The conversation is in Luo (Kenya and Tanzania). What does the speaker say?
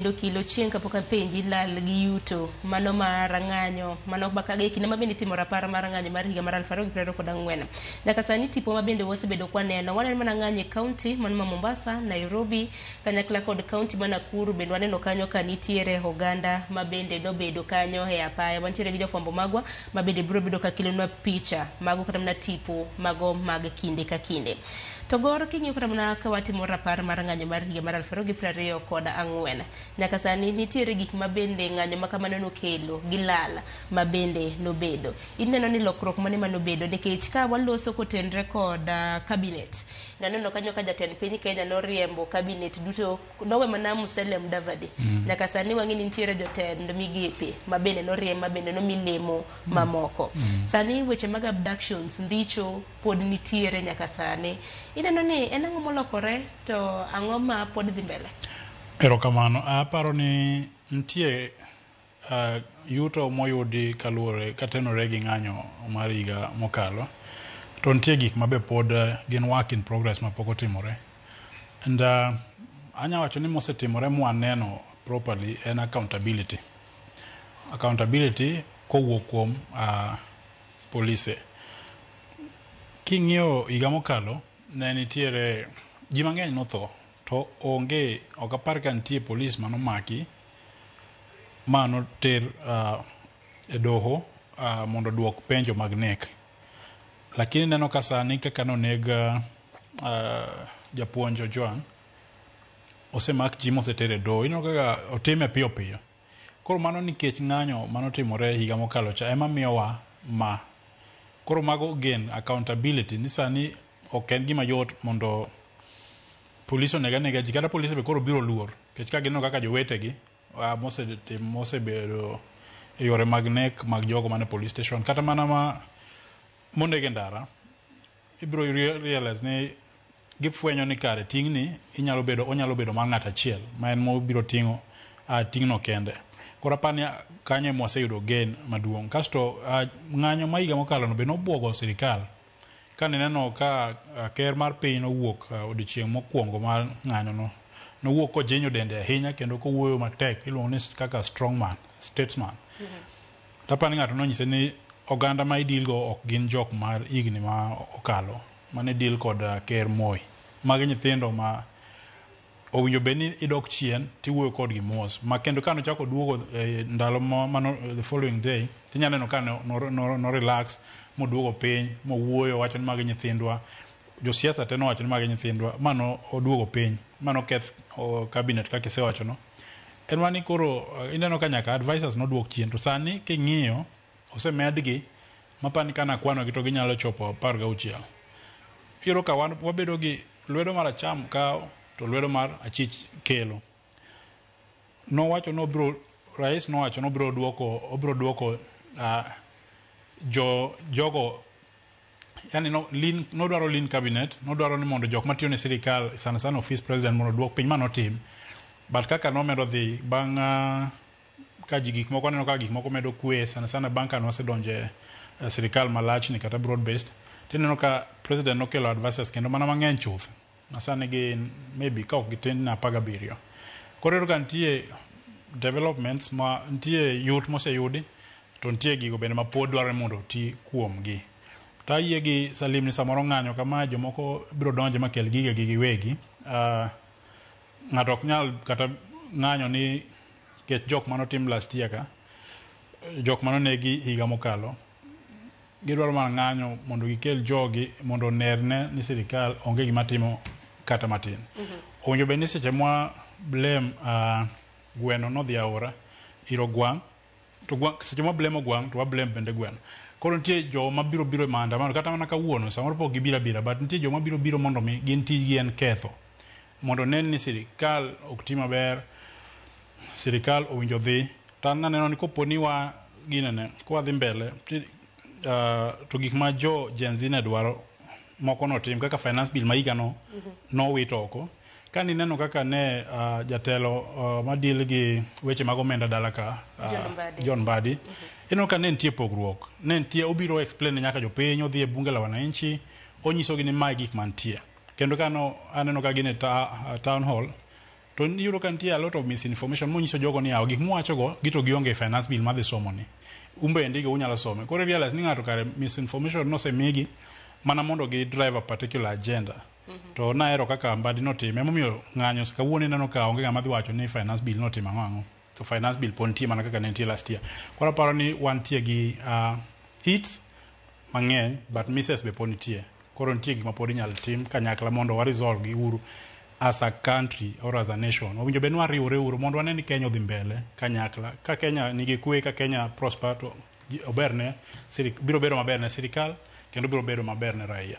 Okil Ochieng kapok apenji lal gi yuto mano mar ng'anyo mano e kinde ma bende itimo rapar mar ng'anyo mar higa mar 2024. Nyaka sani tipo ma bende wasebedo kwaneno, waneno mana ng'anyo e kaunti mano ma Mombasa, Nairobi, kanyakla kod kaunti ma Nakuru bende waneno kanyo ka nitiere oganda ma bende nobedo kanyo e apaya. Wantiere gi jofwambo magwa ma bende biro bedo ka kelonwa picha mago kata mana tipo mago mag kinde ka kinde. To gor king'iyo kata mana ka watimo rapar mar ng'anyo mar higa mar 2024, nyaka sani nitiere gik ma bende ng'anyo ma kamano nokelo gi lal ma bende nobedo. Ineno ni lokruok mane manobedo nikech ka waloso kotenre kod cabinet, naneno kanyo ka jatend piny Kenya noriembo cabinet duto nowe mana Musalia Mudavadi. Nyaka sani wang'e ni nitiere jotend migepe ma bende noriemb ma bende nomi lemo mamoko. Sani weche mag abductions, ndicho pod nitiere nyaka sani. Ineno ni en ang'o molokore to ang'o ma pod dhi mbele? Erokamano. Aparo ni nitie yuto moyudi kaluwore katenore gi ng'anyo mar higa mokalo. To nitie gik ma be pod gin work in progress ma pok otimore. And anya wacho ni mosetimore mwaneno properly en accountability. Accountability kowuok kuom polise. King'iyo higa mokalo, ne nitiere ji mang'eny notho to onge ok apar ka nitie polis manomaki ma noter e doho mondo oduok penjo mag nek. Lakini ineno ka sani kaka noneg japuonj Ojwang', osemak ji moseter e doho. Ineno kaka otime piyo piyo. Koro mano nikech ng'anyo manotimore higa mokalo cha ema miyowa ma. Koro mago again accountability ni sani ok en gima yot mondo polis oneg anega ji kata polise be koro biro luor nikech ka gineno kaka jowetegi mosebedo e yore mag nek mag jogo mane police station kata mana ma moneg e ndara ibiro realize ni gifwenyo ni kare ting'ni inyalo bedo onyalo bedo mar ng'ato achiel ma en mobiro ting'o ting'no kende. Koro apani kanyo ema waseyudo gain maduong'. Kasto ng'anyo ma higa mokalo no be nobuogo sirikal. Kane ineno ka ker mar piny nowuok odiochieng' mokwongo mar ng'anyo no, nowuok kojinyo dende ahinya kendo kowuoyo matek iluongo ni kaka strong man, statesman. Tapani ng'ato nonyise ni oganda ma idil go ok gin jok mar higni ma okalo mane deal kod ker Moi. Magi nyithindo ma owinjo bed ni idok chien tiwuoyo kodgi mos. Ma kendo ka nochako duogo e ndalo mano the following day, tinya neno ka no, no, no, no relax moduogo piny mowuoyo wacho ni magi nyithindwa. Josiasa te nowacho ni magi nyithindwa ma no oduogo piny ma noketh cabinet kaka isewacho no. En mana ni koro ineno ka nyaka advisors noduok chien to sani king'iyo osemedgi mapani ka nakwanogi to ginyalo chopo 16. Iyudo ka wan wabedo gi lwedo mar acham kawo to lwedo mar achich kelo. Nowacho nobiro rais nowacho nobiro duoko obiro duoko jo jogo yani no, lean, nodwaro lean cabinet nodwaro ni mondo jok matiyo ne sirikal sana sana office president mondo oduok piny ma notim but kaka nomedo dhi bang' ka ji gik moko aneno ka gik moko medo kwe sana sana bang' ka nosedonje sirikal malach ni kata broad based tineno ka president nokelo advisors kendo mana mang'eny chuth ma sani gin maybe ka ok gitin na 17. Koro iyudo ka nitie developments ma nitie yut moseyudi to nitie gigo bende ma pod dwarore mondo oti kuomgi. To ayie gi Salim ni samoro ng'anyo kama jomoko biro donje makel gigegi giwegi. Ng'ato ok nyal kata ng'anyo ni kech jok manotim last year ka, jok manonegi higa mokalo, gidwaro mana ng'anyo mondo gikel jogi mondo onerne ni sirikal onge gima timo kata matin. Owinjo bed ni seche mwa blame gweno nodhi aora ir ogwang' to gwang' seche mwa blame ogwang' to wa blame bende gweno. Koro nitie joma biro biro e maandamano kata mana kawuono samoro pok gibiro abira but nitie joma biro biro mondo mi gin tijgi en ketho mondo onen ni sirikal ok ti maber, sirikal owinjo dhi. To an naneno ni kopo ni wa ginene kwa dhi mbele to gik ma jo Gen Z ne dwaro moko notim kaka finance bill ma higa no nowit oko. Ka nineno kaka ne jatelo ma deal gi weche mag omenda dala ka John Mbadi. John Mbadi ineno ka ne nitie pogruok ne nitie obiro explain ne nyaka jopiny odhi e bunge la wananchi onyisogi ni mae gik mantie kendo ka no aneno ka gin e town hall. To iyudo ka nitie a lot of misinformation monyiso jogo ni yawa gik muwachogo gito gionge e finance bill madhi somo ni. Un bende unyalo some. Koro realize ni ng'ato kare misinformation nosemigi mana mondo gi drive a particular agenda. To nahero kaka Mbadi notime, emomiyo ng'anyo kawuono ineno ka onge ng'ama dhi wacho ni finance bill notimo ang'o ang'o. To finance bill pod nitie mana kaka ne nitie last year. Koro aparo ni wantie gi hits mang'eny but misses be pod nitie. Koro nitie gik ma pod inyalo tim kanyakla mondo wa resolve gi uru as a country or as a nation. Owinjo bed ni wariwore uru mondo wane ni Kenya odhi mbele kanyakla. Ka Kenya nigi kwe, ka Kenya prosper to ober ne biro bedo maber ne sirikal kendo biro bedo maber ne raia.